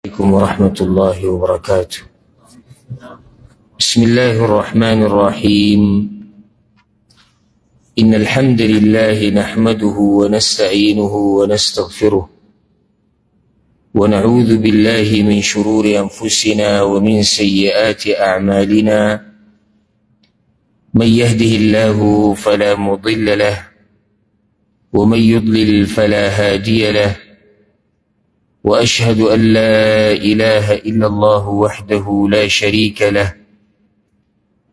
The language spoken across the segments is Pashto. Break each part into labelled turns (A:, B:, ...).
A: عليكم ورحمة الله وبركاته. بسم الله الرحمن الرحيم. إن الحمد لله نحمده ونستعينه ونستغفره، ونعوذ بالله من شرور أنفسنا ومن سيئات أعمالنا. من يهده الله فلا مضل له، ومن يضلل فلا هادي له، وأشهد أن لا إله إلا الله وحده لا شريك له،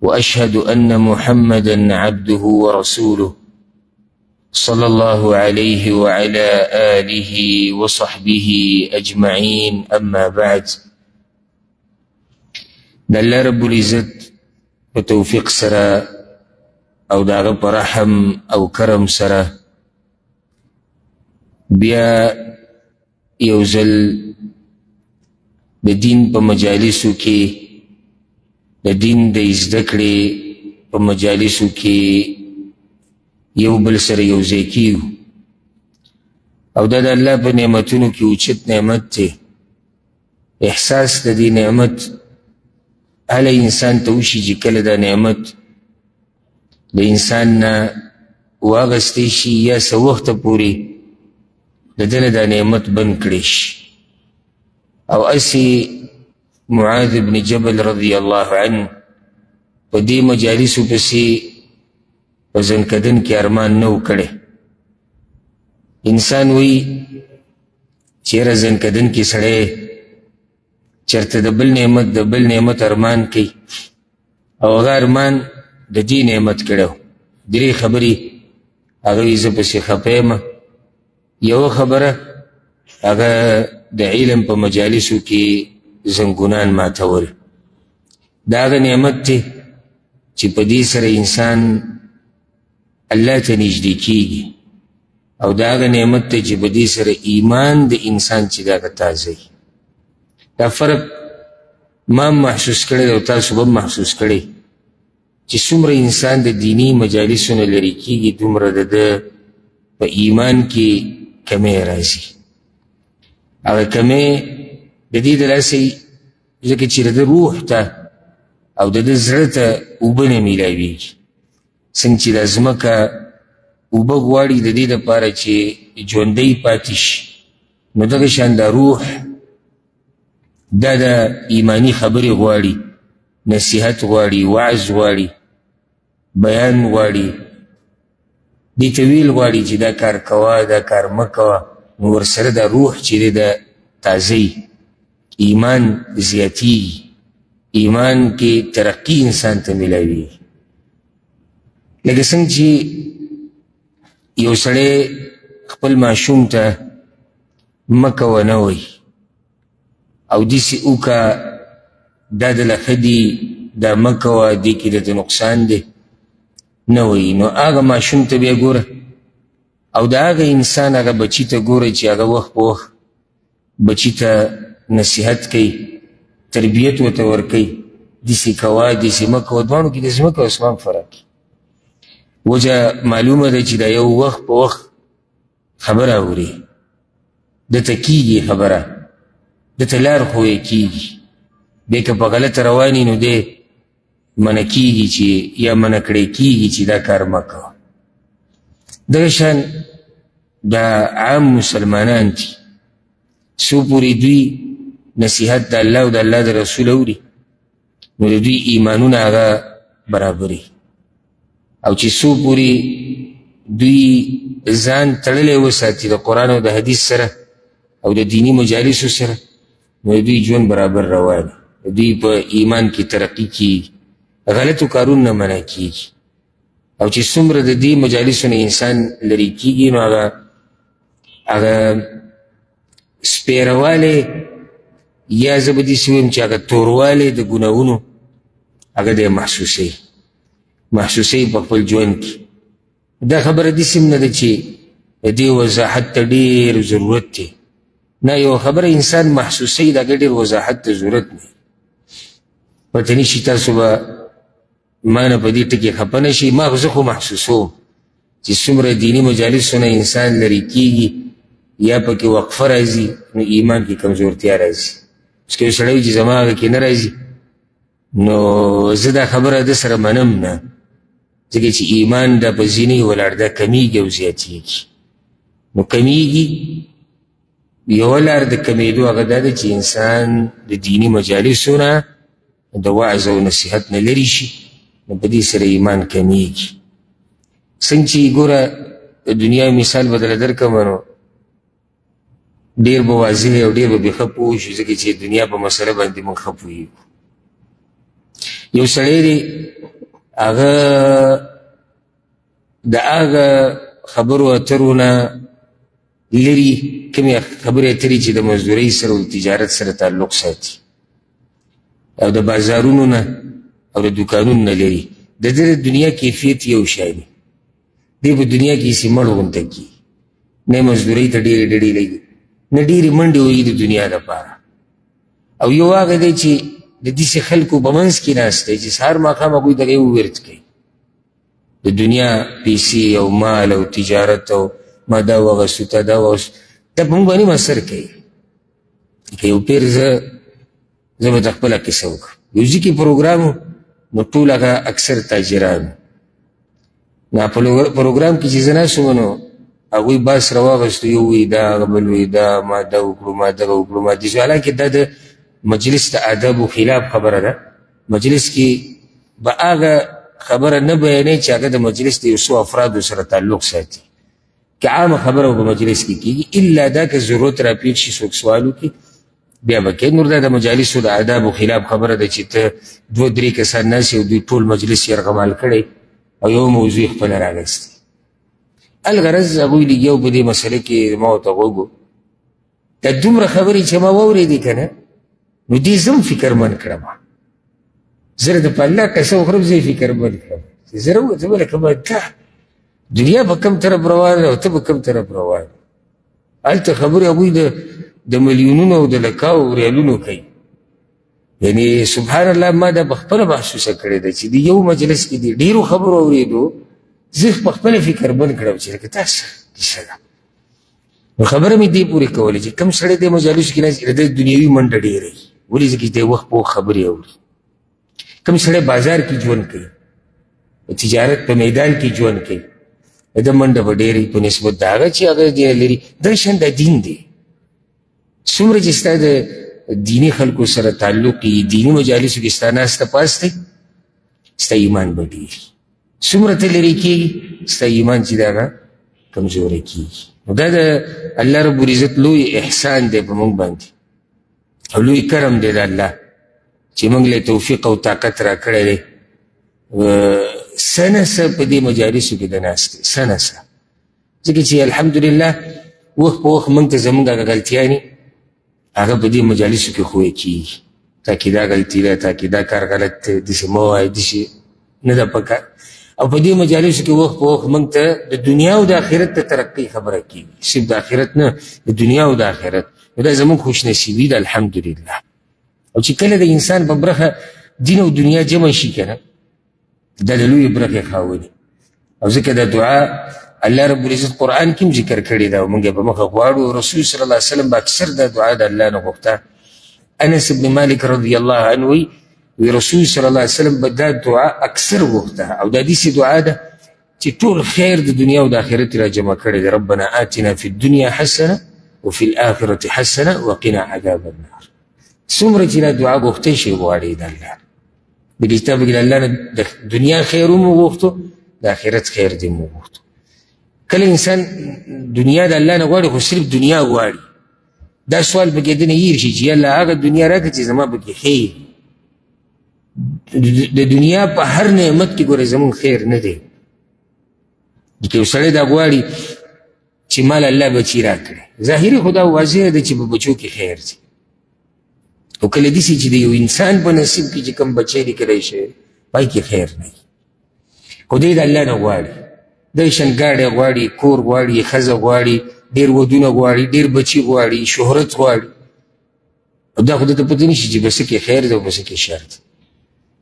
A: وأشهد أن محمدا عبده ورسوله صلى الله عليه وعلى آله وصحبه أجمعين. أما بعد، د الله رب العزت په توفیق سره او د هغه په رحم او کرم سره بیا یو ځل د دین په مجالسو کې، د دین د زده کړې په مجالسو کې یو بل سره یو ځای کیږو، او دا د الله په نعمتونو کې اوچت نعمت دی. احساس د دې نعمت هله انسان ته وشي چې کله دا نعمت د انسان نه واغستی شي یا څه وخته پورې د ده نه دا نعمت بند کړی شي. او هسې معاذ بن جبل رضی الله عنه په دې مجالسو پسې په ځنکدن کې ارمان نه و کړی. انسان وایي چې یاره ځنکدن کې سړی چېرته د بل نعمت د بل نعمت ارمان کوي، او هغه ارمان د دې نعمت کړی. درې خبرې هغه وایي زه پسې خفه یم. یوه خبره هغه د علم په مجالسو کې زنګونان ماتول، دا هغه نعمت دی چې په دې سره انسان الله ته نږدې کیږي، او دا هغه نعمت دی چې په دې سره ایمان د انسان چې دا هغه تازه وي. دا فرق ما محسوس کړی او تاسو به هم محسوس کړی چې څومره انسان د دیني مجالسو نه لرې کیږي دومره د ده په ایمان کې کمی راځي. هغه کمی د دې د لاسه ځکه چې د ده روح ته او د ده زړه ته اوبه نه میلاویږي. څنګه چې دا ځمکه اوبه غواړي د دې دپاره چې ژوندی پاتې شي، نو دغه شان دا روح دا د ایماني خبرې غواړي، نصیحت غواړي، وعظ غواړي، بیان غواړي، دې ته ویل غواړي چې دا کار کوه دا کار مه کوه. نو ورسره دا روح چې دی دا تازه وي، ایمان زیاتیږي، ایمان کې ترقي انسان ته میلاویږي. لکه څنګه چې یو سړی خپل ماشوم ته مه کوه نه وایي او داسې وکړه دا دله ښه دي، دا مه کوه دې کې درته نقصان دی نه وایي، نو هغه ماشوم ته بیا ګوره او د هغه انسان هغه بچي ته ګوره چې هغه وخت په وخت بچي ته نصیحت کوي، تربیت ورته ورکوي، داسې کوه داسې مه کوه. دواړو کې د ځمکې او اسمان فرق دی. وجه معلومه ده چې دا یو وخت په وخت خبره اوري، ده ته کیږي خبره، ده ته لار ښویه کیږي. دی که په غلطه روان نو دی منع کیږي چې یا منع کړی کیږي چې دا کار مه کوه. دغه شان دا عام مسلمانان دي، څو پورې دوی نصیحت د الله او د الله د رسول اوري نو د دوی ایمانونه هغه برابري، او چې څو پورې دوی ځان تړلی وساتي د قرآن او د حدیث سره او د دیني مجالسو سره، نو د دوی ژوند برابر روان دی، د دوی په ایمان کې ترقي کیږي، غلطو کارونو نه منع کیږي. او چې څومره د دې مجالسو نه انسان لرې کیږي نو هغه هغه سپېروالی یا زه به داسې ووایم چې هغه توروالی د ګناهونو هغه دی محسوسوي، محسوسوي په خپل ژوند کې. دا خبره داسې هم نه ده چې د دې وضاحت ته ډېر ضرورت دی، نه، یوه خبره انسان محسوسوي د هغې ډېر وضاحت ته ضرورت نه. پته نه شي تاسو به ما نه په دې ټکي خفه نه شي، ما زه خو محسوسوم چې څومره دیني مجالسو نه انسان لرې کیږي یا پکې وقفه راځي نو ایمان کې کمزورتیا راځي. اوس که یو سړی وي چې زما هغه کې نه راځي، نو زه دا خبره ده سره منم نه، ځکه چې ایمان دا په ځینې ولاړ ده، کمیږي او زیاتیږي. نو کمیږي، یوه لار د کمېدو هغه دا ده چې انسان د دیني مجالسو نه، د وعظ او نصیحت نه لرې شي، نو په دې سره ایمان کمیږي. څنګه چې ګوره د دنیا مثال به درله درکړم، نو ډېر به واضح او ډېر به بې ښه پوه شو، ځکه چې دنیا په مسله باندې موږ ښه پوهېږو. یو سړی دی، هغه د هغه خبرو اترو نه لري کومې خبرې اترې چې د مزدورۍ سره او تجارت سره تعلق ساتي، او د بازارونو نه او د دوکانونو نه لري. د ده د دنیا کیفیت یو شی دی، دی په دنیا کې هسې مړ غونته کېږي، نه مزدورۍ ته ډېرې ډډې لګي، نه ډېرې منډې وهي د دنیا دپاره. او یو هغه دی چې د داسې خلکو په منځ کې ناست دی چې سهار ماښام هغوی دغه یو ورد کوي، د دنیا پیسې او مال او تجارت او ما دا واغستو، تا دا واغستو، دا په موږ باندې هم اثر کوي. که یو پیر زه به ته خپله قصه وکړم، یو ځای کې پروګرام و، نو ټول هغه اکثر تاجران وو. نو پروګرام کې چې زه ناست وم، نو هغوی باس راواغستو، یو وایي دا، هغه بل وایي دا، ما دا وکړو، ما دغه وکړو، ما داسې. حالانکه دا د مجلس د آدابو خلاف خبره ده. مجلس کې به هغه خبره نه بیانوي چې هغه د مجلس د یو څو افرادو سره تعلق ساتي، که عامه خبره په مجلس کې کېږي، الا دا که ضرورت راپېښ شي، څوک سوال وکړي بیا به کوي. نور دا د مجالسو د آدابو خلاف خبره ده چې ته دوه درې کسان ناست یې او دوی ټول مجلس یرغمال کړی او یو موضوع یې خپله راغستې. الغرض هغوی لګیا وو په دې مسله کې، ما ورته غوږ و. دا دومره خبرې چې ما واورېدې که نه، نو دې زه هم فکرمند کړم. زه د په الله قسم خورم، زه یې فکرمند کړم. زه راووتم لکه ما دا دنیا په کوم طرف روانه او ته په کوم طرف روان. هلته خبرې هغوی د میلیونونو او د لکاو ریالونو کوي. یعنی سبحان الله، ما دا په خپله محسوسه کړې ده چې د یو مجلس کې د ډېرو خبرو اورېدو زه په خپله فکرمند کړم چې لکه دا څه کیسه ده. نو خبره مې دې پورې کوله چې کوم سړی دې مجالسو کې ناست، د ده دنیوي منډه ډېره وي. ولې؟ ځکه چې دی وخت په وخت خبرې اوري. کوم سړی بازار کې ژوند کوي، د تجارت په میدان کې ژوند کوي، د ده منډه به ډېره وي په نسبت د هغه چې هغه دې لري. دا شان دا دین دی. څومره چې ستا د دیني خلکو سره تعلق وي، دیني مجالسو کې ستا ناسته پاسته، ستا ایمان به ډېر وي. څومره ته لرې کېږي، ستا ایمان چې دی هغه کمزوری کېږي. نو دا د الله رب العزت لوی احسان دی په موږ باندې او لوی کرم دی د الله چې موږ له توفیق او طاقت راکړی دی. څه نه څه په دې مجالسو کې د ناستې څه نه څه، ځکه چې الحمدلله وخت په وخت موږ ته زموږ هغه غلطیانې هغه په دې مجالسو کې ښویه کېږي. تا کې دا غلطي ده، تا کې دا کار غلط دی، داسې مه وایه، داسې نه ده پکار. او په دې مجالسو کې وخت په وخت موږ ته د دنیا او د آخرت د ترقۍ خبره کېږي، صرف د آخرت نه، د دنیا او د آخرت. نو دا زموږ خوشنصیبي ده الحمدلله. او چې کله د انسان په برخه دین او دنیا جمع شي که نه، دا د لویې برخې خاوند. او ځکه دا دعا الله رب العزت قرآن کې هم ذکر کړې ده او موږ یې په مخه غواړو. رسول صلی الله علیه وسلم به اکثر دا دعا د الله نه غوښته. انس بن مالک رضی الله عنه وایي، وی رسول صلی الله علیه وسلم به دا دعا اکثر غوښته. او دا داسې دعا ده چې ټول خیر د دنیا او د آخرت را جمع کړی دی. ربنا آتنا فی الدنیا حسنه وفي الآخرة حسنه وقنا عذاب النار. څومره چې دا دعا غوښتی شي غواړي د الله د کتاب کې د الله نه د دنیا خیر هم وغوښتو، د آخرت خیر دې هم وغوښتو. کله انسان دنیا د الله نه غواړي، خو صرف دنیا غواړي، دا سوال پکې دنه هېر شي چې الله هغه دنیا راکړه چې زما پکې خیر. د دنیا په هر نعمت کې ګوره زموږ خیر نه دی. که یو سړی دا غواړي چې مال الله بچي راکړي، ظاهري خو دا واضح ده چې په بچو کې خیر دی، خو کله داسې چې د یو انسان په نصیب کې چې کوم بچی لیکلی شي پای کې خیر نه وي، خو دی د الله نه غواړي. دی شان ګاډی غواړي، کور غواړي، ښځه غواړي، ډېر ودونه غواړي، ډېر بچي غواړي، شهرت غواړي. او دا خو ده ته پته نشي چې په څه کې خیر دی او په څه کې شر دی.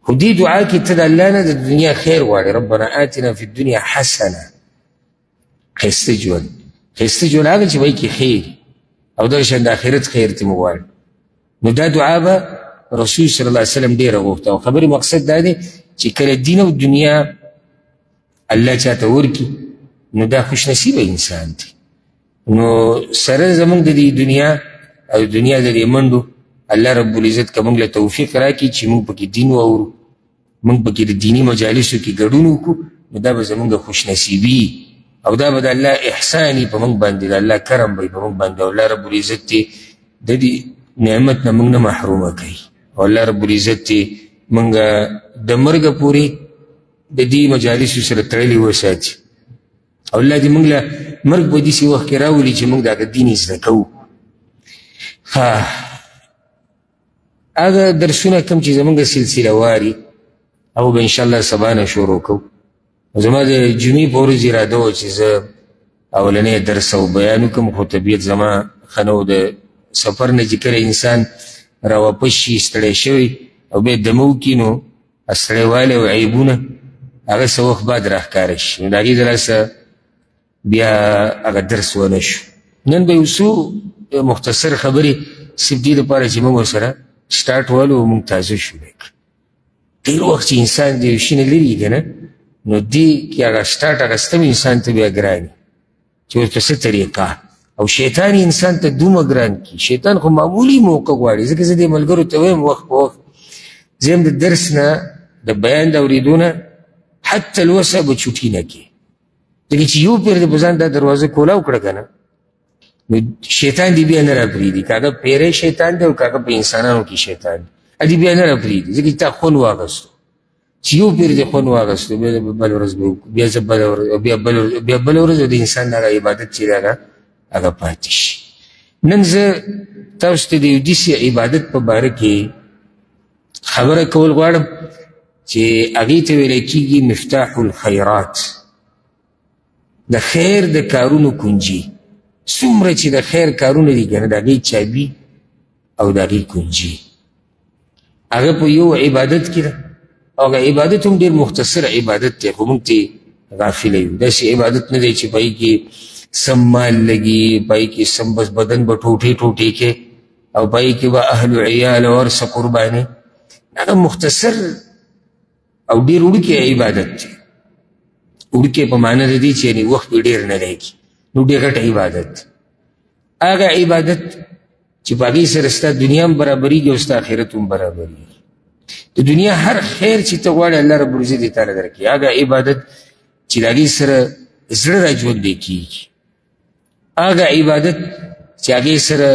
A: خو دې دعا کې ته د الله نه د دنیا خیر غواړې، ربنا آتنا فی الدنیا حسنه، ښایسته ژوند، ښایسته ژوند هغه چې پای کې خیر او دغه شان د آخرت خیر ترې مو غواړي. نو دا دعا به رسول صلی الله علیه وسلم ډېره غوښته. او خبرې مقصد دا دی چې کله دین او دنیا الله چاته ورکړي نو دا خوش نصیبه انسان دی. نو سره زمونږ د دې دنیا او دنیا د دې منډو الله رب العزت که موږ له توفیق راکړي چې موږ پکې دین واورو، موږ پکې د دیني مجالسو کې ګډون وکړو، نو دا به زمونږ خوش نصیبي او دا به د الله احسان وي په موږ باندې، د الله کرم به وي په موږ باندې. او الله رب العزت دې د دې نعمت نه موږ نه محرومه کوي، او الله رب العزت دې موږ د مرګه پورې د دې مجالسو سره تړلي وساتي، او الله دې موږ له مرګ په داسې وخت کې راولي چې موږ د هغه دین زده کوو. هغه درسونه کوم چې زموږ سلسله واري هغه به انشاءالله سبا نه شروع کوو. زما د جمعې په ورځ اراده وه چې زه اولنی درس او بیان وکړم، خو طبیعت زما ښه نه و. د سفر نه چې کله انسان راواپس شي ستړی شوی او بیا دمه وکړي نو ستړیوالی او عیبونه هغه څه وخت بعد راښکاره شي، نو د هغې د لاسه بیا هغه درس ونه شو. نن به یو څو مختصر خبرې صرف دې لپاره چې موږ ورسره سټارټ والو او موږ تازه شو. لږ ډېر وخت چې انسان د یو شي نه لري که نه، نو دې کې هغه سټارټ اخیستل انسان ته بیا ګران وي چې اوس په څه طریقه، او شیطان انسان ته دومره ګران کړي. شیطان خو معمولي موقع غواړي، ځکه زه دې ملګرو ته وایم وخت په وخت، زه هم د درس نه د بیان د اورېدو نه حتی الوسع به چوټي نه کړي، ځکه چې یو پېر دې په ځان دا دروازه کولاو کړه که نه، نو شیطان دې بیا نه راپرېږدي. که هغه پیری شیطان دی او که هغه په انسانانو کې شیطان دی، دې بیا نه راپرېږدي، ځکه چې تا خوند واخیستو. چې یو پېر دې خوند واخیستو، بیا بله ورځ به وکړو، بیا زه بله ورځ، بیا بله ورځ، بیا بله ورځ، د انسان هغه عبادت چې دی هغه پاتې شي. نن زه تاسو ته د یو داسې عبادت په باره کې خبره کول غواړم چې هغې ته ویلی کېږي مفتاح الخیرات، د خیر د کارونو کنجي. څومره چې د خیر کارونه دي که نه، د هغې چابي او د هغې کنجي هغه په یو عبادت کې ده. او هغه عبادت هم ډېر مختصر عبادت دی، خو موږ ترې غافله یو. داسې عبادت نه دی چې په هغې کې سم مال لګي، په هغې کې سم بس بدن به ټوټې ټوټې کې، او په هغې کې به اهل و عیال او هر څه قرباني. هغه مختصر او ډېر وړوکی عبادت دی. وړوکی په معنا د دې چې یعنې وخت پرې ډېر نه لګي، نو ډېر غټ عبادت دی. هغه عبادت چې په هغې سره ستا دنیا هم برابرېږي او ستا آخرت هم برابرېږي. د دنیا هر خیر چې ته غواړې الله رب العزت دې تاله درکړي. هغه عبادت چې د هغې سره زړه را ژوندی کېږي، هغه عبادت چې هغې سره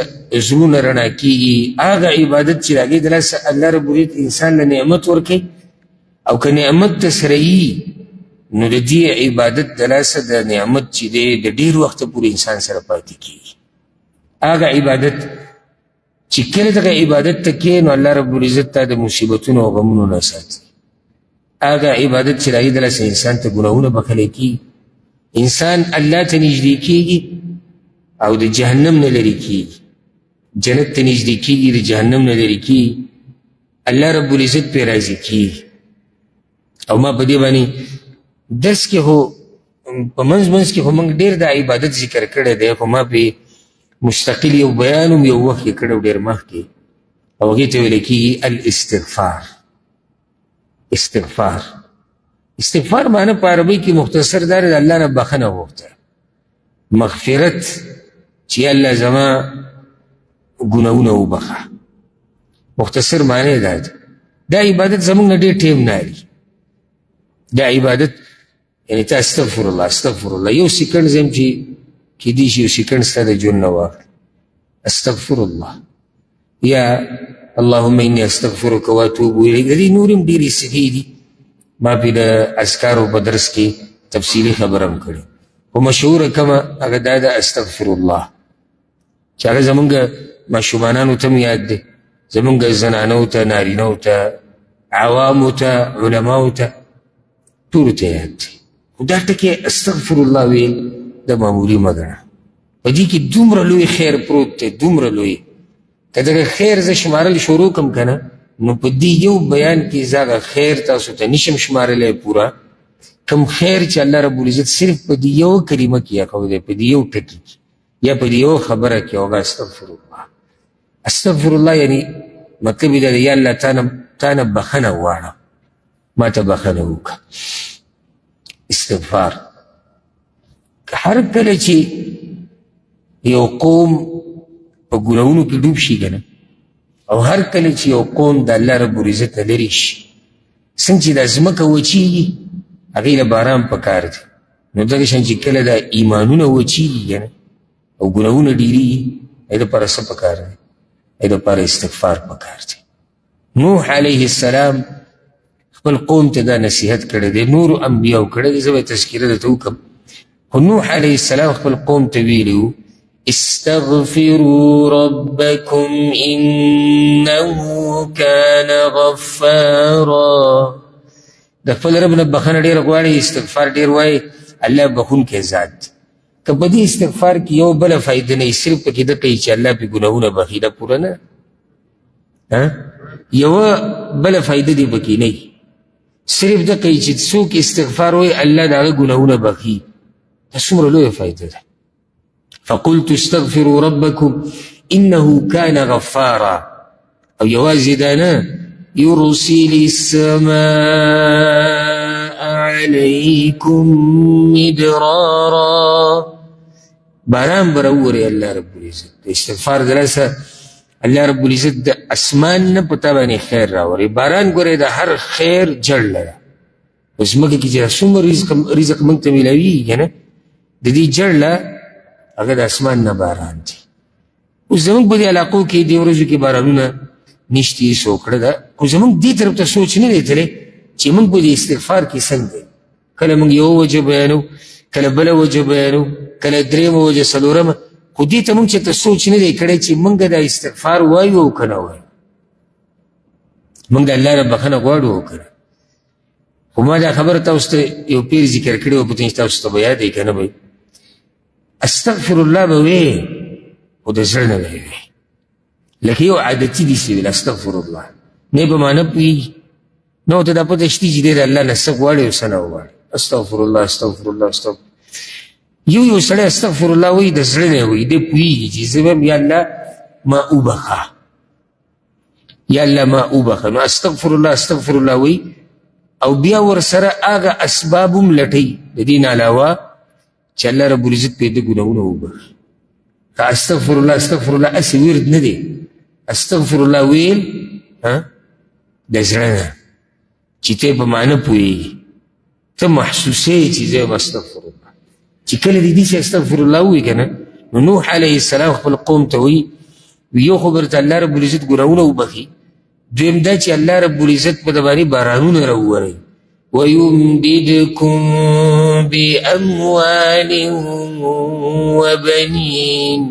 A: زړونه رڼا کېږي، هغه عبادت چې د هغې د لاسه الله رب العزت انسان له نعمت ورکوي، او که نعمت ته سره یي نو د دې عبادت د لاسه د نعمت چې دی د ډېر وخته پورې انسان سره پاتې کېږي. هغه عبادت چې کله دغه عبادت ته کې نو الله رب العزت ته د مصیبتونو او غمونو نه ساتي. هغه عبادت چې د هغې د لاسه انسان ته ګناهونه بخښلی کېږي، انسان الله ته نږدې کېږي او د جهنم نه لرې کېږي، جنت ته نږدې کېږي، د جهنم نه لرې کېږي، الله رب العزت پرې راضي کېږي. او ما په دې باندې درس کې خو په منځ منځ کې خو موږ ډېر دا عبادت ذکر کړی دی، خو ما پرې مستقل یو بیان هم یو وخت کې کړی ډېر مخکې، او هغې ته ویل کېږي الاستغفار. استغفار، استغفار معنی په عربۍ کې مختصر دا دی د الله نه بخښنه غوښته، مغفرت، چې الله زما ګناهونه وبخښه. مختصر معنی دا ده. دا عبادت زموږ نه ډېر ټایم نه لري. دا عبادت یعنې ته استغفر الله استغفر الله یو سیکنډ زم چې کېدای شي یو سیکنډ ستا د ژوند نه واخلي. استغفر الله یا اللهم انی استغفرک واتوب الیک. د دې نورې هم ډېرې صیغې دي، ما پرې د اذکارو په درس کې تفصیلي خبره هم کړې، خو مشهوره کومه هغه دا ده استغفر الله، چې هغه زمونږ ماشومانانو ته هم یاد دی، زمونږ زنانو ته، نارینو ته، عوامو ته، علماو ته، ټولو ته یاد دی. خو دا ټکی استغفر الله ویل د معمولي مه ګڼه، په دې کې دومره لوی خیر پروت دی، دومره لوی. که دغه خیر زه شمارل شروع کړم که نه، نو په دې یو بیان کې زه هغه خیر تاسو ته نشم شمارلی پوره. کوم خیر چې الله رب العزت صرف په دې یو کلمه کې یې دی، په دې یو ټکي کې یا په دې یو خبره کې، هغه استغفر الله. استغفر الله یعنی مطلب یې دا دی، یا الله تا نه بخښنه غواړم، ما ته بخښنه وکړه. استغفار هر کله چې یو قوم په ګناهونو کې ډوب شي که نه، او هر کله چې یو قوم د الله رب العزت نه لرې شي، څنګه چې دا ځمکه وچېږي هغې له باران پکار دی، نو دغه شان چې کله دا ایمانونه وچېږي که نه او ګناهونه ډېرېږي، هغې دپاره څه پکار دی؟ هغې دپاره استغفار پکار دی. نوح علیه السلام خپل قوم ته دا نصیحت کړی دی، نورو انبیاو کړی دی، زه به یې تذکره درته وکړم. خو نوح علیه السلام خپل قوم ته ویلي وو، استغفروا ربکم انه کان غفارا. د خپل رب نه بخښنه ډېره غواړي، استغفار ډېر وایي، الله بخښونکی ذات دی. که په دې استغفار کې یو بله فایده نه وي، صرف پکې دقه وي چې الله پې ګناهونه بخښي، دا پوره نه، یوه بله فایده دې پکې نه وي، صرف دقه وي چې څوک استغفار وایي الله د هغه ګناهونه بخښي، دا څومره لویه فایده ده. فقلت استغفروا ربکم انه کان غفارا. او یوازې دا نه، یرسل السماء علیکم مدرارا، باران به راووري الله رب العزت. د استغفار د لاسه الله رب العزت د اسمان نه په تا باندې خیر راوري. باران ګورې د هر خیر جړ لره، په ځمکه کې چې څومره رزق موږ ته میلاویږي که نه، د دې جړ له هغه د اسمان نه باران دی. اوس زموږ په دې علاقو کې دې ورځو کې بارانونه نشتي، څوکړه ده، خو زموږ دې طرف ته سوچ نه دی تللی چې موږ په دې استغفار کې څنګه یو. کله موږ یوه وجه بیانو، کله بله وجه بیانو، کله درېیمه وجه، څلورمه، خو دې ته موږ چېرته سوچ نه دی کړی چې موږ دا استغفار وایو او که نه وایو، موږ د الله نه بخښنه غواړو او که نه. خو ما دا خبره تاسو ته یو پیر ذکر کړې وه، پوښتنه چې تاسو ته به یاد وي که نه به، استغفر الله به وې خو د زړه نه به یې وې، لکه یو عادتي دي چې ویل استغفر الله، نه به معنی پوهېږي، نه ورته دا پته شته چې دی د الله نه څه غواړي او څه نه غواړي. استغفر الله استغفر الله استغفر، یو یو سړی استغفر الله وایي د زړه نه وایي، دی پوهېږي چې زه وایم یا الله ما وبخښه، یا الله ما وبخښه، نو استغفر الله استغفر الله وایي، او بیا ورسره هغه اسباب هم لټوي د دې نه علاوه چې الله رب العزت پرې د ګناهونه وبخښي. که استغفر الله استغفر الله هسې ورد نه دی، استغفر الله ویل د زړه نه چې ته په معنی پوهېږي، ته محسوسې چې زه یم استغفر الله. چې کله دې داسې استغفر الله ووایي که نه، نو نوح علیه السلام خپل قوم ته وایي، یو خو به درته الله رب العزت ګناهونه وبخښي، دویم دا چې الله رب العزت په ده باندې بارانونه راووروي، ويمددكم بأموال وبنين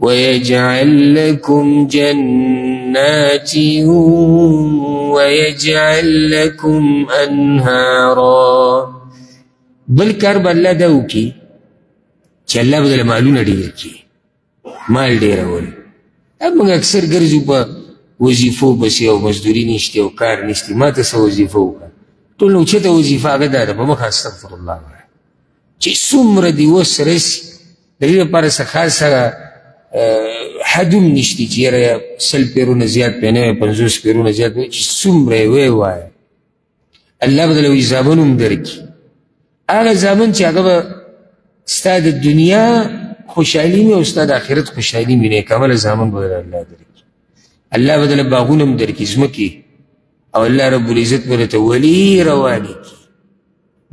A: ويجعل لكم جنات ويجعل لكم أنهارا. بل کار به الله دا وکړي چې الله به درله مالونه ډېر کړي، مال ډېرول. دا موږ اکثر ګرځو په وظیفو پسې او مزدوري نشته او کار نشته، ما ته څه وظیفه وکړه، ټول نو چېرته وظیفه هغه دا ده په مخه استغفر الله وایه چې څومره دې وس رسي. د دې لپاره څه خاصه حد هم نشته چې یاره 100 پیرونه زیات پې نه وي، 50 پیرونه زیات پې، چې څومره یې وایې وایه، الله به درله وایي زامن هم درکړي، هغه زامن چې هغه به ستا د دنیا خوشحالي وي او ستا د آخرت خوشحالي وي، نیکعمله زامن به درله الله درکړي، الله به درله باغونه هم درکړي، ځمکې، او الله رب العزت به درته ولي روانې کړي.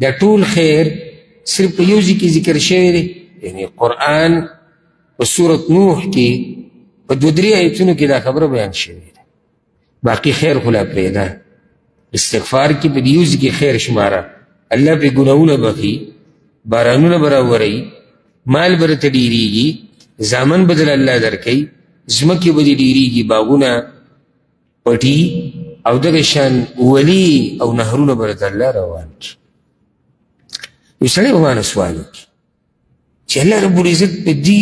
A: دا ټول خیر صرف په یو ځای کې ذکر شوی دی، یعنی قرآن په سورت نوح کې په دوه درې آیتونو کې دا خبره بیان شوې ده. باقي خیر خو لا پرېږده، استغفار کې په دې یو ځای کې خیر شماره، الله پرې ګناهونه بخښي، بارانونه به راوروي، مال به درته ډېرېږي، زامن به درله الله درکوي، ځمکې به دې ډېرېږي، باغونه، پټي، او دغه شان ولي او نهرونه به درته الله روان کړي. یو سړی به ما نه سوال وکړي چې الله رب العزت په دې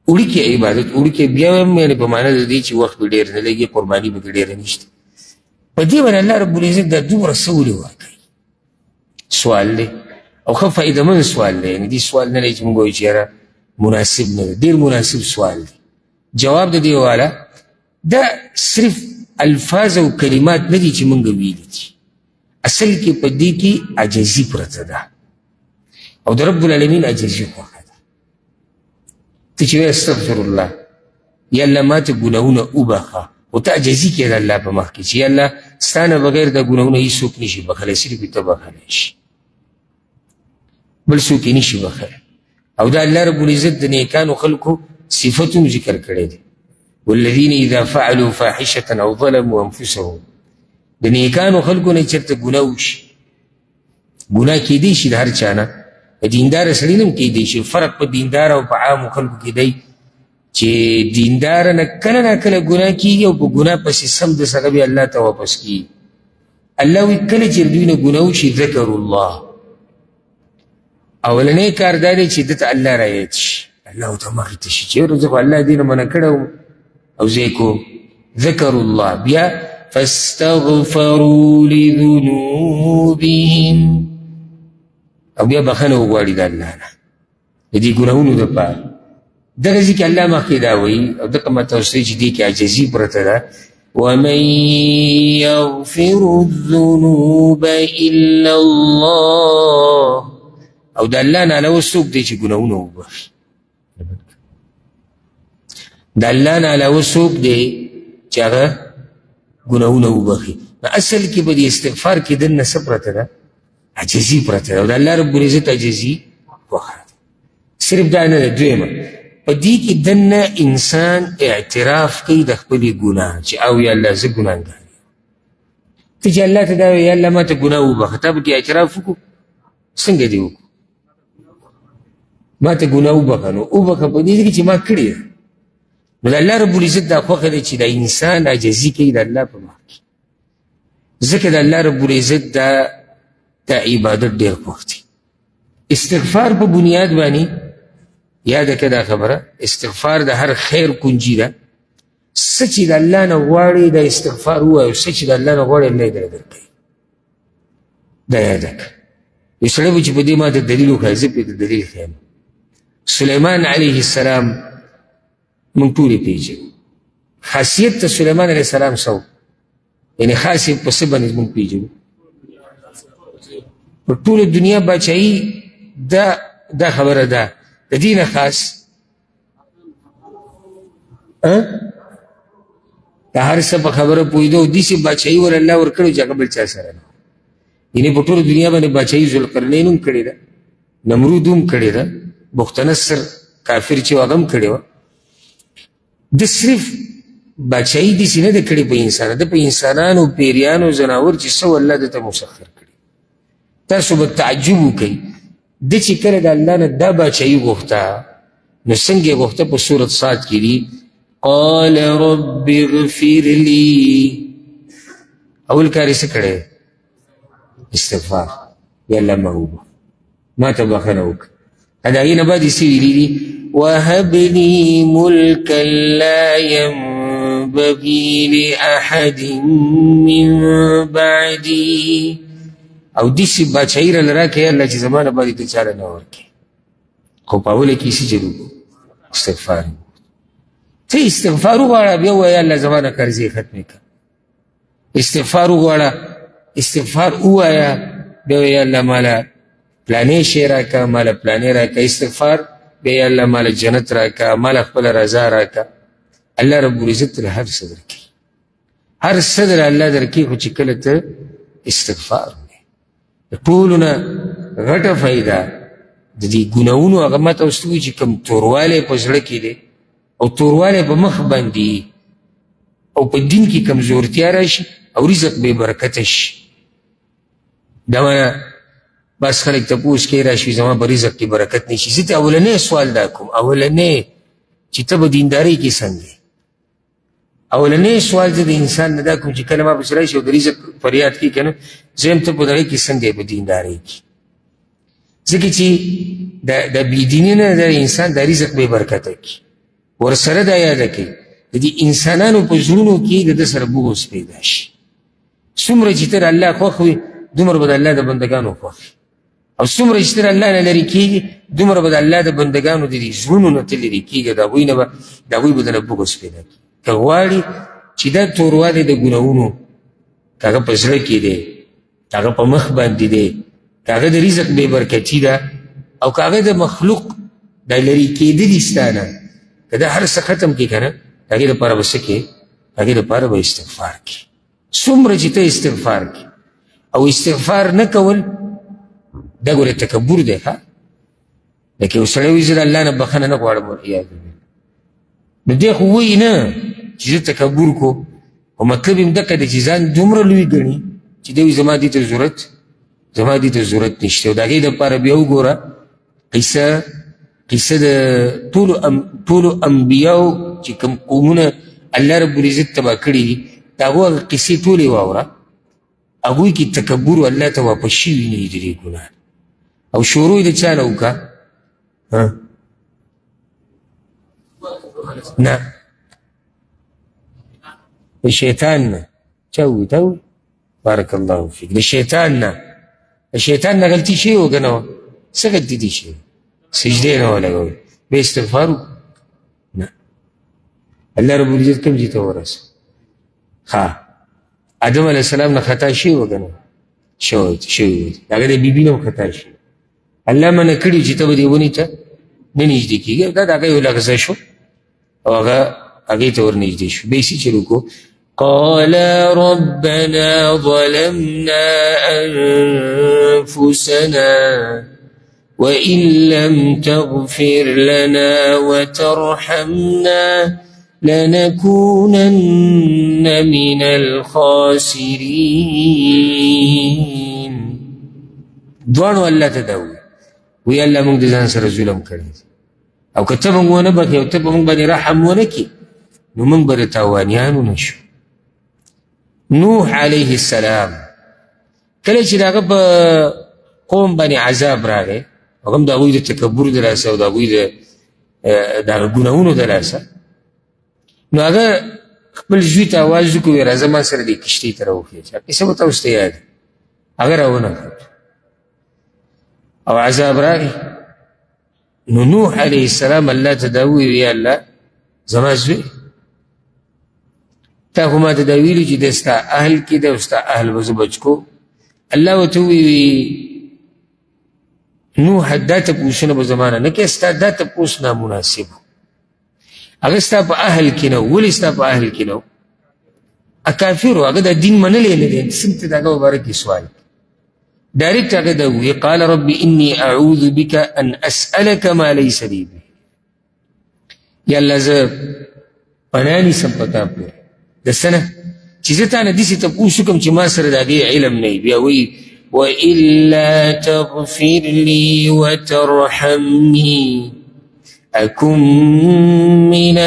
A: وړوکی عبادت، وړوکی بیا هم یعنې په معنا د دې چې وخت به ډېر نه لګي، قرباني به ډېره نشته، په دې باندې الله رب العزت دا دومره څه ولې ورکوي؟ سوال دی او ښه فایدهمند سوال دی، یعنې دې سوال نه دی چې موږ وایو چې یاره مناسب نه دی، ډېر مناسب سوال دی. جواب د دې والا دا صرف الفاظ او کلمات نه دي چې مونږ ویلي دي، اصل کې په دې کې عاجزي پرته ده، او د رب العالمین عاجزي خوښه ده. ته چې وایې استغفر الله، یا الله ما ته ګناهونه وبخښه، خو ته عاجزي کوې د الله په مخ کې چې یا الله ستا نه بغیر دا ګناهونه هېڅوک نه شي بخښلی، صرف ته بخښلی شي، بل څوک یې نه شي بخښلی. او دا الله رب العزت د نیکانو خلکو صفت هم ذکر کړی دی، والذین اذا فعلوا فاحشة او ظلموا انفسهم. د نیکانو خلکو نه چېرته ګناه وشي، ګناه کېدی شي د هر چا نه، د دیندار سړي نه هم کېدی شي. فرق په دیندار او په عامو خلکو کې دی چې دیندار نه کله نا کله ګناه کېږي او په ګناه پسې سمدست هغه بیا الله ته واپس کېږي. الله وایي کله چې دوی نه ګناه وشي ذکر الله، اولنی کار دا دی چې ده ته الله رایاد شي، الله ورته مخې ته شي چې یاره زه خو الله دې نه منع کړی وم او زه یې کوم. ذکر الله، بیا فاستغفروا لذنوبهم، او بیا بخښنه وغواړي د الله نه د دې ګناهونو دپاره. دغه ځای کې الله مخکې دا وایي، او دغه ما تاسو ته چې دې کې عاجزي پرته ده، ومن يغفر الذنوب إلا الله، او د الله نه علاوه څوک دی چې ګناهونه وبخښي؟ د الله نه علاوه څوک دی چې هغه ګناهونه وبخښي؟ نو اصل کې په دې استغفار کې دننه څه پرته ده؟ عاجزي پرته ده، او د الله رب العزت عاجزي خوښه ده. صرف دا نه ده، دویمه په دې کې دننه انسان اعتراف کوي د خپلې ګناه چې او یا الله زه ګناهګار یم. ته چې الله ته دا وایې یا الله ما ته ګناه وبخښه، تا به کې اعتراف وکړو؟ څنګه دې وکړو؟ ما ته ګناه وبخښه، نو وبخښه په دې کې چې ما کړې ده. نو د الله رب العزت دا خوښه ده چې د انسان عاجزي کوي د الله په مخ کې، ځکه د الله رب العزت دا عبادت ډېر خوښ دی. استغفار په بنیاد باندې یاده کړه دا خبره، استغفار د هر خیر کنجي ده. څه چې د الله نه غواړي د استغفار ووایه، څه چې د الله نه غواړي الله یې درته درکوي، دا یاده کړه. یو سړی به چې په دې ما ته دلیل وښایي، زه پرې دلیل ښیم. سلیمان علیه السلام موږ ټول یې پېژنو. خاصیت د سلیمان علیه السلام څه و؟ یعنې خاص یې په څه باندې موږ پېژنو؟ په ټوله دنیا باچایي دا خبره ده، د دې نه خاص د هر څه په خبره پوهېده او داسې باچایي ور الله ورکړې چې هغه بل چا سره نه. یعنې په ټوله دنیا باندې باچایي ذوالقرنین هم کړې ده، نمرود هم کړې ده، بختنصر کافر چې هغه هم کړې وه. ده صرف باچایي داسې نه ده کړې په انسان، ده په انسانانو، پیریانو، ځناور چې څه الله ده ته مسخر کړي. تاسو به تعجب وکړئ، ده چې کله د الله نه دا باچایي غوښته، نو څنګه یې غوښته؟ په سورت صاد کې دي، قال رب اغفر لي. اول کار یې څه کړی؟ استغفار، یا الله ما وبخښه، ما ته بخښنه وکړه. د هغې نه بعد یې څه ویلي دي؟ وهب لي ملکا لا ينبغي لأحد من بعدي. او داسې باچایي راله راکړه یا الله چې زما نه بعد ته چا نه ورکړې. خو په اوله کې یې څه چل وکړو؟ استغفار. ته استغفار وغواړه، بیا ووایه یا الله زما نه قرضې ختمې کړه. استغفار وغواړه، استغفار ووایه، بیا ووایه یا الله ماله پلانې شی راکړه، ماله پلانې راکړه. استغفار، بیا یا الله ماله جنت راکړه، ماله خپله رضا راکړه. الله رب العزت له هر څه درکوي، هر څه در الله درکوي، خو چې کله ته استغفار وکړې. د ټولو نه غټه فایده د دې ګناهونو هغه ما ته اوس وایي چې کوم توروالی په زړه کې دی او توروالی په مخ باندې او په دین کې کمزورتیا راشي او رزق بې برکته شي. دا معنا بس خلک تپوس کوي راشي زما په رزق کې برکت نشي. زه ته اولنی سوال دا کوم، اولنی چې ته په دیندارۍ کې څنګه یې؟ اولنی سوال زه د انسان نه دا کوم چې کله ما پسې راشي او د رزق فریاد کوي که نه، زه یم ته په دغه کې څنګه یې په دیندارۍ کې؟ ځکه چې د بېدیني نه د انسان د رزق بې برکته کړي. ورسره دا یاده کوي د دې انسانانو په زړونو کې د ده سره بغض پیدا شي. څومره چې ته د الله خوښ وي، دومره به د الله د بندګانو خوښ وي. او څومره چې ته د الله نه لرې کېږي، دومره به د الله د بندګانو د دې زړونو نه ته لرې کېږي، د هغوی نه به د هغوی به درنه بغض پیدا کړي. که غواړي چې دا توروالی د ګناهونو، که هغه په زړه کې دی، که هغه په مخ باندې دی، که هغه د رزق بې برکتي ده، او که هغه د مخلوق د لرې کېده دي ستا نه، که دا هر څه ختم کړي که نه، د هغې دپاره به څه کوې؟ د هغې دپاره به استغفار کوې. څومره چې ته استغفار کوې، او استغفار نه کول دا ګوره تکبر دی. ښه، لکه یو سړی وایي زه د الله نه بخښنه نه غواړم، والعیاذ بالله، نو دی خو وایي نه چې زه تکبر کوم، خو مطلب یې همدقه دی چې ځان دومره لوی ګڼي چې دی وایي زما دې ته ضرورت، زما دې ته ضرورت نشته. او د هغې دپاره بیا وګوره قصه د ټولو انبیاو چې کوم قومونه الله رب العزت تباه کړي دي، د هغو هغه قصې ټولې واوره، هغوی کې تکبر الله ته واپس شوي نه دي د دې ګناه. او شروع یې د چا نه وکړه؟ نه، د شیطان نه. چا وویل؟ تا وویل؟ بارک الله فیک. د شیطان نه، د شیطان نه غلطي شوې وه که نه وه؟ څه غلطي دي شوې؟ سجدې نه وه لګولې، بیا استغفار وکړو؟ نه. الله رب العزت کوم ځای ته ورسه؟ ښه، آدم علیه السلام نه خطا شوې وه که نه؟ شوې وه. د هغه د بیبي نه هم خطا شوې. الله منع کړي چې ته به دې ونې ته نه نږدې کېږي. دا د هغه یو لغزه شو او هغه هغې ته ورنږدې شو. بیا یې څه چل وکړو؟ قال ربنا ظلمنا أنفسنا وإن لم تغفر لنا وترحمنا لنكونن من الخاسرين. دواړو الله ته دا وویل، وی الله موږ د ځان سره ظلم کړی دی، او که ته موږ ونه بخښې او ته په موږ باندې رحم ونه کړې، نو موږ به د تاوانیانو نه شو. نوح علیه السلام کله چې د هغه په قوم باندې عذاب راغی، هغه هم د هغوی د تکبر د لاسه او د هغوی د هغه ګناهونو د لاسه، نو هغه خپل زوی ته اواز وکړ، ویې راځه ما سره دې کښتۍ ته راوخېژه. قصه به تاسو ته یاد، هغه راونه خت او عذاب راغی. نو نوح علیه السلام الله ته دا وویل، یا الله زما زوی، تا خو ما ته دا ویلي چې دی ستا اهل کې دی او ستا اهل به زه بچ کوم. الله ورته وویل، نوح دا تپوسونه به زما نه نه کوې، ستا دا تپوس نامناسب و. هغه ستا په اهل کې نه و. ولې ستا په اهل کې نه و؟ کافر و، هغه دا دین منلی نه دی، څنګه ته د هغه مبارک یې سوال ډایرکټ هغه دا وویل، قال رب انی اعوذ بک ان اسألک ما لیس لي به. یا الله زه پناه نیسم په تا پورې د څه نه چې زه تا نه داسې تپوس وکړم چې ما سره د هغې علم نه وي. بیا وایي وإلا تغفر لي وترحمني أكن من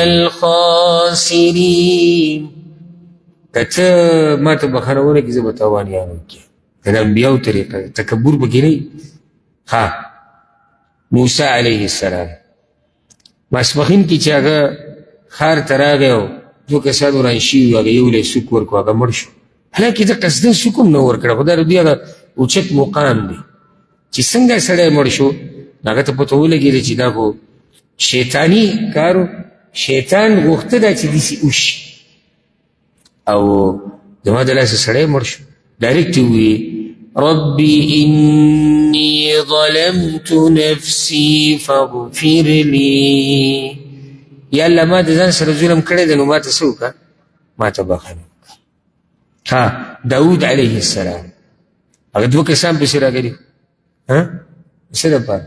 A: الخاسرين. که ته ما ته بخښنه ونه کړې، زه به تاوانیان وکړم. دا د انبیاو طریقه ده، تکبر پکې نه وي. ښه، موسی علیه السلام ماسپښین کې چې هغه ښار ته راغی او دوه کسان وران شوي وو، هغه یو له یې سوک ورکړو، هغه مړ شو. حالانکه ده قصداً سوک هم نه ورکړه، خو دا د دوی هغه اوچت مقام دی چې څنګه سړی مړ شو، هغه ته پته ولګېده چې دا خو شیطاني کار و، شیطان غوښته دا چې داسې وشي، او زما د لاسه سړی مړ شو. ډایرکټ یې وویل رب إني ظلمت نفسي فاغفر لي. یا الله ما د ځان سره ظلم کړی دی، نو ما ته څه وکړه؟ ما ته بخښنه وکړه. ها، داود علیه السلام هغه دوه کسان پسې راغلي، ها، څه دپاره؟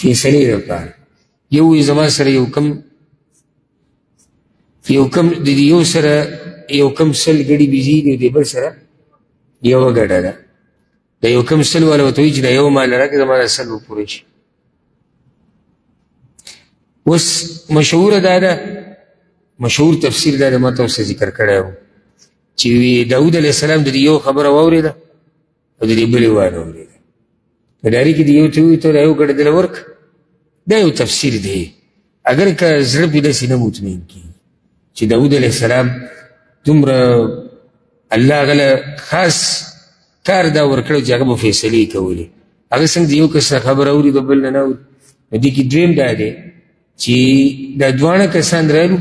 A: فیصلې دپاره. یو وایي زما سره یو کم، یو کم د دې یو سره یو کم 100 ګړي بیزې دي، د بل سره یوه ګډه ده. د یو کم 100 والا ورته وایي چې دا یو مال راکړه، زما دا 100 به پوره شي. اوس مشهوره دا ده، مشهور تفسیر دا ده، ما تاسو ته ذکر کړی و چې داود علیه السلام د دې یو خبره واورېده او د دې بلې وانه اورېده. په ډاري کې د یو ته ووایي ته دا یو ګډه دله ورکړه. دا یو تفسیر دی، اګر که زړه پرې داسې نه مطمئن کېږي چې داود علیه السلام دومره الله هغه له خاص کار دا ورکړی چې هغه به فیصلې کولې. هغه څنګه د یو کس نه خبره اوري د بل نه نه اوري. نو دې کې دویم دا دی چې دا دواړه کسان رالو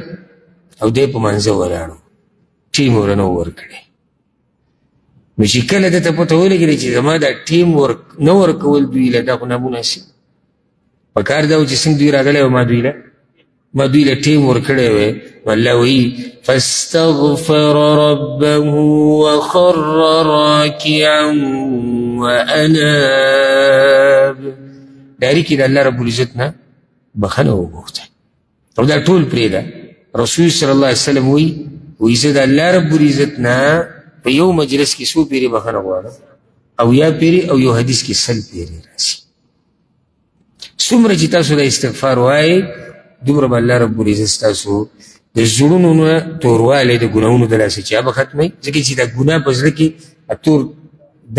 A: او دی په منځه ولاړو، ټیم ورنه ورکړی. نو چې کله ده ته پته ولګېده چې زما دا ټیم نه ورکول دوی له، دا خو نامناسب په کار دا و چې څنګه دوی راغلی و، ما دوی له ټیم ورکړی وی. الله وایي فاستغفر ربه وخر راکعا وأناب. ډایرک یې د الله رب العزت نه بخښنه وغوښته او دا ټول پرېږده. رسول صلی الله علیه وسلم وایي، وایي زه د الله رب العزت نه په یو مجلس کې څو پېرې بخښنه غواړم؟ او یا پېرې، او یو حدیث کې 100 پېرې راځي. څومره چې تاسو د استغفار وایئ دومره به الله رب العزت ستاسو د زړونو نه توروالی د ګناهونو د لاسه چې هغه به ختموي. ځکه چې دا ګناه په زړه کې تور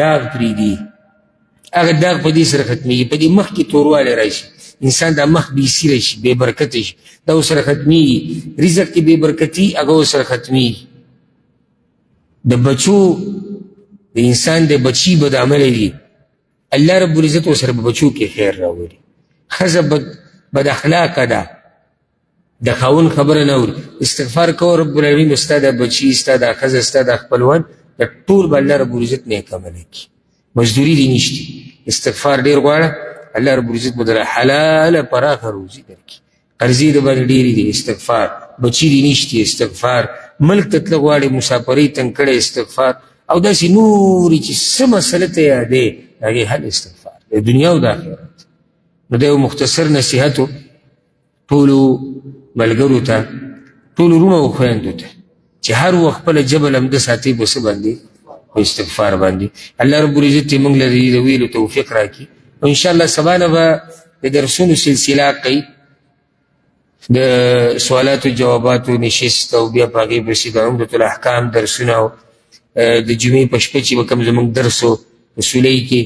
A: داغ پرېږدي، هغه داغ په دې سره ختمېږي. په دې مخ کې توروالی راشي، انسان دا مخ بې سیره شي، بې برکته شي، دا ورسره ختمېږي. رزق کې بې برکتي هغه ورسره ختمېږي. د بچو د انسان د بچي بدعمله دي، الله رب العزت ورسره په بچو کې خیر راولي. ښځه بد اخلاقه ده، د خاوند خبره نه اوري، استغفار کوه، رب العالمین به ستا دا بچي، ستا دا ښځه، ستا دا خپلوان د ټول به الله رب العزت نیک عمله کړي. مزدوري دې نشتي، استغفار ډېر غواړه، الله رب العزت به درله حلاله پراخه روزي درکړي. قرضې د باندې ډېرې دي، استغفار. بچي دې نشتي، استغفار. ملک ته تله غواړې، مسافرۍ تنګ کړی، استغفار. او داسې نورې چې څه مسله ته یادې، د هغې حل استغفار د دنیا او د آخرت. نو دا یو مختصر نصیحت و ټولو ملګرو ته، ټولو وروڼو او خویندو ته چې هر وخت خپله ژبه لمده ساتئ په څه باندې؟ په استغفار باندې. الله رب العزت دې موږ له دې د ویلو توفیق راکړي. او انشاءالله سبا نه به د درسونو سلسله کوي، د سوالاتو جواباتو نشست، او بیا په هغې پسې د عمدة الاحکام درسونه، او د جمعې په شپه چې به کوم زموږ درس و په سولۍ کې،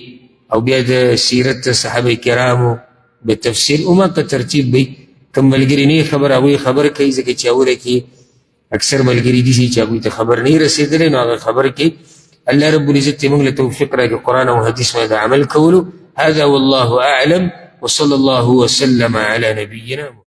A: او بیا د سیرت صحابه کرامو به تفصیل او ما په ترتیب به کوم ملګري نه خبر هغوی خبر کوي، ځکه چې اوله کې اکثر ملګري دي چې هغوی ته خبر نه رسېدلی، نو هغه خبر کوي. الله رب العزت دې موږ له توفیق راکړي قرآن او حدیث باندې عمل کولو. هذا والله أعلم، وصلى الله وسلم على نبينا محمد.